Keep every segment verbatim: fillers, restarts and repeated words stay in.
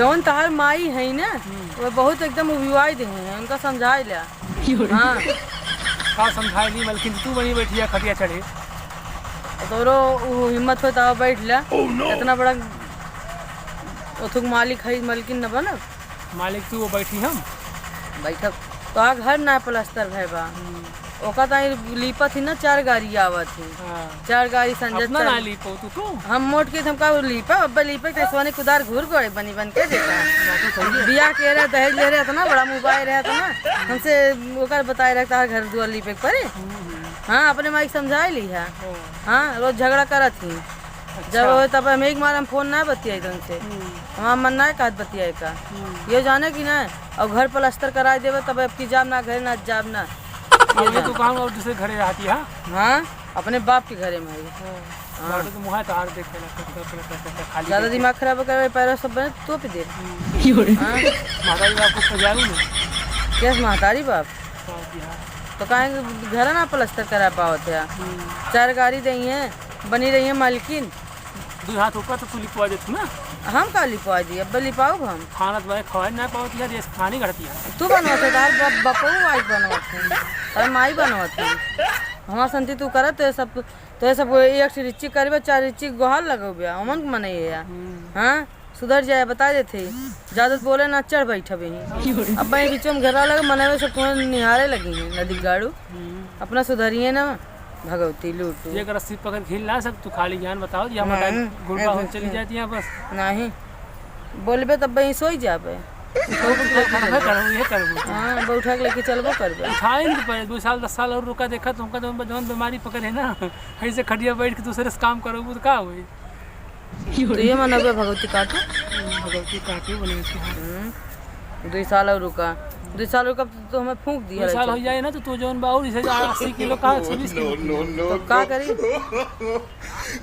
जौन तहार माई है ना, हम्म। वो बहुत एकदम उबिवाई दे हैं, उनका समझाई ले। हाँ। का समझाई ली, मलकिन तू बनी बैठी है खटिया चढ़े। तोरो उ हिम्मत हो तो बैठ ले। Oh no। इतना बड़ा ओथुक मालिक है, मलकिन न बनब। मालिक तू वो बैठी हम। बैठब। तो आ घर ना प्लास्टर भय बा। हम्म। ओका ताई लीपत ही ना, चार गाड़ी आवत ही। हाँ। चार गाड़ी संजय अपना चल- ना लीपो तू, तू? हम मोट के हम का लीपा, अब लीपे के सोने कुदार घूर गए बनी बन के देखा। बात तो सही है। बियाह के रहे, दहेज ले रहे, इतना बड़ा मोबाइल रहे, इतना हमसे ओकर बताए रहे, तार घर दुआर लीपे के परे। हम्म, हम्म। हाँ, अपने माई के समझाए ली है। हाँ। हाँ, रोज झगड़ा करत ही। अच्छा। जब होए तब हम एक मार हम फोन ना बतियाई तुमसे। हम्म। हमार मन ना कहत बतियाए का। हम्म। ये जाने कि ना, और घर प्लास्टर कराए देवे तब अब की जाब ना, घरे ना जाब ना। ये अब ये जान। तो काम और दूसरे घरे रहती है। हाँ, अपने बाप के घरे में है। हाँ। हाँ। बाटो तो मुँह है तोहार देखे ना, कट, कट, कट, कट, कट, खाली ज्यादा देखे। दिमाग खराब करे, पैरों सब बने तोप दे। हम्म। हाँ। माता जी बाप को सजाऊ ना। क्या महतारी बाप? बाप जी, हाँ। तो काहे घर ना प्लास्टर करा पावत है? हम्म। चार गाड़ी दई है, बनी रही है मालकिन। दुई हाथ ऊपर तो तू लिपवा देत ना। हम का लिपवा दी, अब लिपाऊ हम। खानत बाय खवाई ना पावत यार, ये खानी घड़ती है। तू बनवत है, तार बाप, बापू आज बनवत है, तार माई बनवत है। हमार संती तू करत है सब, तो ये सब एक से रिच्ची करबे, चार रिच्ची गोहार लगौबे, हमन के मनई है। हम्म। हाँ, सुधर जाए, बता देते ही। ज्यादा बोले ना, चढ़ बैठबे ही। अब मैं बीचों में घेरा लगे, मनवे से कुएं निहारे लगी हैं, नदी गाड़ू। हम्म। अपना सुधरिए ना, भगवती लूटू। ये रस्सी पकड़ घिल ना सक, तू खाली ज्ञान बताओ, या नहीं, गुड़बा हो ऐसे चली नहीं। जाती है बस। नहीं, बोलबे तब वहीं सोई जाबे। करबे, करबे, ये करबे। हाँ, बैठा के लेके चलबो करबे। उठाए नहीं पड़े, दो साल, दस साल और रुका, देखा तुमका जौन, जौन बीमारी पकड़े ना, ऐसे खटिया बैठ के दूसरे से काम करो, वो तो का होई? तो ये मनबे भगवती काटू। भगवती काटू बने के, हाँ। हम्म, दुई साल और रुका, दुई साल रुका तो हमें फूंक दिया दो साल हो जाए ना, तो तू जौन बा और इसे अस्सी किलो का, छब्बीस किलो। No, no, no, तो का no। करी?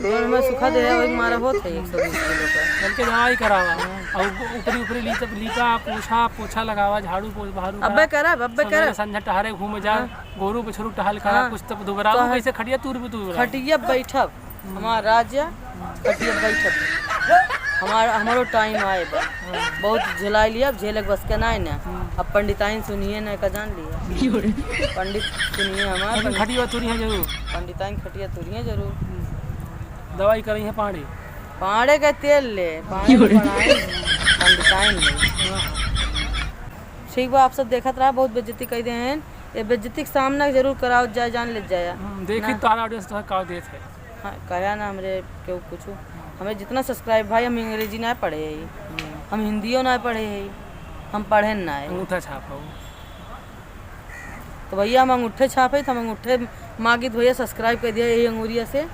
जौन हमें सुखा दे है, वही मारा होत है एक सौ बीस किलो का। चल के दवाई करावा। हाँ। और ऊपरी, ऊपरी लीप-, लीपा, पोछा, पोछा लगावा, झाड़ू, पो-, बहारू अब्बे करा। करब, अब्बे सवेरे करब। संझा टहरे घूमे जा, हाँ। गोरू बछरू टहल करा, हाँ। कुछ तब दुबराऊ, तो कैसे खटिया तूर भी तू दुबराऊ। खटिया बैठब। हमार राजा, खटिया बैठब। हमार, हमारो टाइम आए बा। बहुत झेलाई लिया, अब झेले के बस के नाई ना। हम्म। अब पंडिताइन सुनिए ना, का जान लिया। पंडित सुनिए हमार, लेकिन पंडित खटिया तुरी है जरूर। पंडिताइन खटिया तुरी है जरूर। हम्म। दवाई करई है पाड़े। पाड़े के तेल ले, पाड़े के पढ़ाई, पंडिताइन ले। हाँ। ठीक बा, आप सब देखत रहा, बहुत बेइज्जती कई दे हैं। ये बेइज्जती के सामना जरूर कराओ जाए, जान ले जाए। हम्म, देखी ना। तारा audience तो का देत है। हाँ, कहा ना हमरे केहू कुछ। हमें जितना subscribe भाई, हम अंग्रेजी ना पढ़े ही, हम्म। हम हिंदियो ना पढ़े ही, हम पढ़े ना है। अंगूठा छाप हो। तो भैया हम अंगूठे छाप है, तो हम अंगूठे मांगी तो भैया subscribe कर दिया यही अंगूरिया से,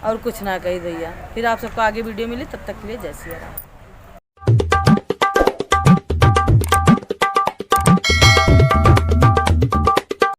और कुछ ना कही भैया। फिर आप सबको आगे video मिली, तब तक के लिए जय सिया राम।